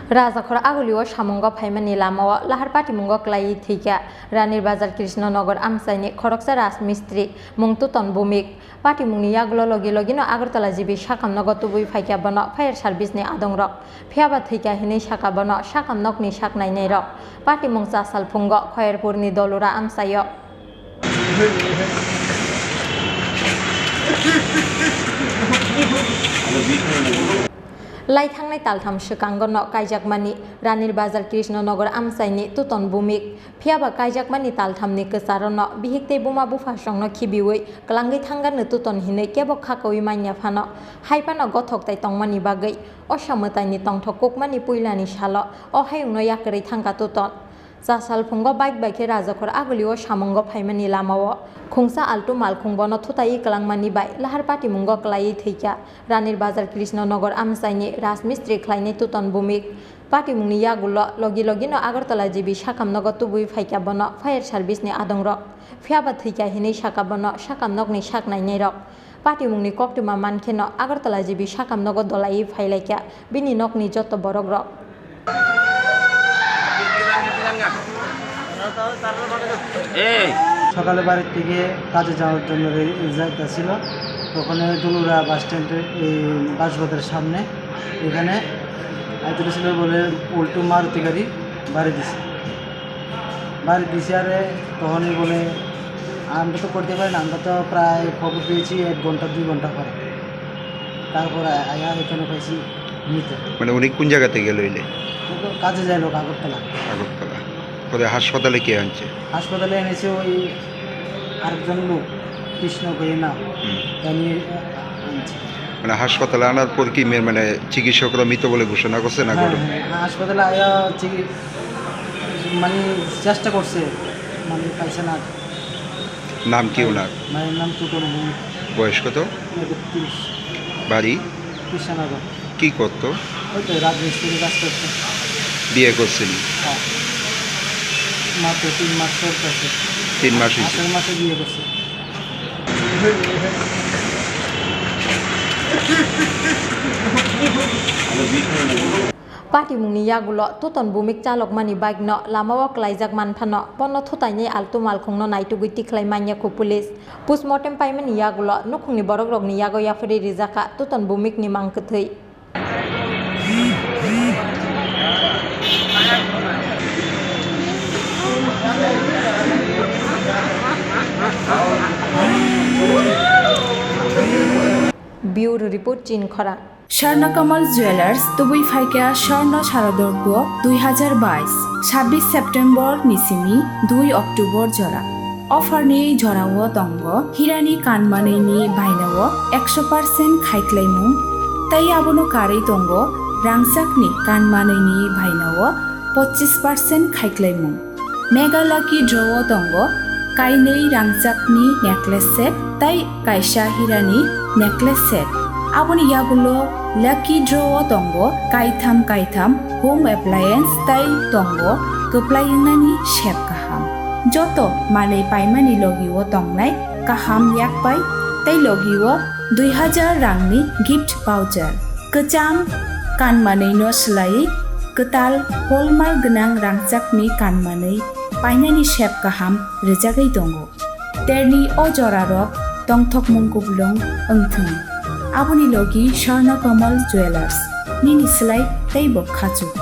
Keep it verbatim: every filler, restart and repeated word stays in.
Rajakhor Agulio samungo phaimani lamao lahar patimungo klaiwi thwikha Ranir Bazar Krishna Nagar amchaini khoroksa Rajmistri mung Tuton Bhumik. Patimungni yagulo logi logino Agartala G B sakam nogo tubui phaikha bono fire service ni adongrok. Phiyaba thwikha hinwi sakha bono sakam nokni sak nainairok. Patimung chasal phungo Khoyerpurni Dolura amchaio. Lai thangnai taltham swkango no kaijakmani Ranir Bazar Krishna Nagar amchaini Tuton Bhumik. Phiyaba kaijakmani talthamni kwcharono bihik tei buma buphasongno khibiwi kwlangwi thangano Tuton hinwi kebo khakawi manya phano, hai phano gothok tai tongmani bagwi osa mwtaini tongthok kukmani puilani salo o hayungno yakarwi thangkha Tuton. Chasal phungo bike bai khe Rajakhor Agulio samungo phaimani lamao khungsa Alto malkhung bono thutaiwi kwlangmani bai lahar patimungo klaiwi thwikha Ranir Bazar Krishna Nagar amchaini Rajmistri khlainai Tuton Bhumik. Patimungni yagulo logi logino Agartala G B sakam nogo tubui phaikha bono fire service ni adongrok. Phiyaba thwikha hinwi sakha bono sakam nokni sak nainairok. Patimungni koktwma mankheno Agartala G B sakam nogo dolaiwi phailaikha bini nokni joto borokrok. এই সকালে বাড়ির থেকে কাজে যাওয়ার জন্য রে-, যাইতেছিল। তখন এই দলুরা বাস স্ট্যান্ডে, এই বাস বাজারের সামনে এখানে আইতে ছিল বলে উল্টো মারুতি গাড়ি বাড়ি দিছে। বাড়ি দিছে আরে তখনই বলে আমরা তো করতে পারি না, আমরা তো প্রায় খবর পেয়েছি এক ঘন্টা দুই ঘন্টা পরে। তারপর আ-, আয়া এখানে পাইছি মৃত। মানে উনি কোন জায়গাতে গেল হইলে? ও তো কাজে যাইলো আগরতলা। আগরতলা। পরে হাসপাতালে কে আনছে? হাসপাতালে এনেছে ওই আরেকজন লোক, কৃষ্ণ কইয়ে নাম। হুম। তা নিয়ে আনছে। মানে হাসপাতালে আনার পর কি মে-, মানে চিকিৎসকরা মৃত বলে ঘোষণা করছে না হ্যাঁ, ঘটনা? হ্যাঁ, হাসপাতালে আয়া চিকি-, মানে চেষ্টা করছে, মানে পাইছে না। নাম কি ওনার? মায়ের নাম টুটন ভূমি। বয়স কত? একত্রিশ। বাড়ি? কৃষ্ণনগর। কি করতো? ওই তো রাজমিস্ত্রি কাজ করছে। বিয়ে করছেন? হ্যাঁ। মাত্র তিন মাস চলতেছে। তিন মাস হয়েছে? আষাঢ় মাসে বিয়ে করছে। Patimungni yagulo Tuton Bhumik chalokmani bike no lamao klaijak manphano, bono thutainai Alto malkhungno naitugwi tikhlai manya khu police. Postmortem paimani yagulo nukhungni borokrokni yago yapharwi rijakha Tuton Bhumikni mang kwthwi. Bureau Report, Chinkhora. Swarna Kamal Jewellers, tubui phaikha Swarna Sharadorbo dui hazar bais, sabbish September ni simi dui October jora. Offer ni jorao tongo hirani kanmanwi ni bainao ekso percent khaiklaimung, tei abono karwi tongo rangchakni kanmanwi ni bainao pochis percent khaiklaimung. Mega Lucky Draw o tongo kainwi rangchakni necklace set tei kaisa hirani necklace set. Aboni yagulo Lucky Draw o tongo kaitham kaitham home appliance tei tongo kwplai wngnani sep kaham. Joto manwi paimani logi o tongnai kaham yakpai tei logi o dui hazar rangni gift voucher. Kwcham kanmanwi no swlaiwi kwtal hallmark gwnang rangchakni kanmanwi painani sep kaham rwjagwi tongo. Terni o jorarok tongthokmung kuplung wngthwng. Aboni logi Swarna Kamal Jewellers, nini swlai teibo khachuk.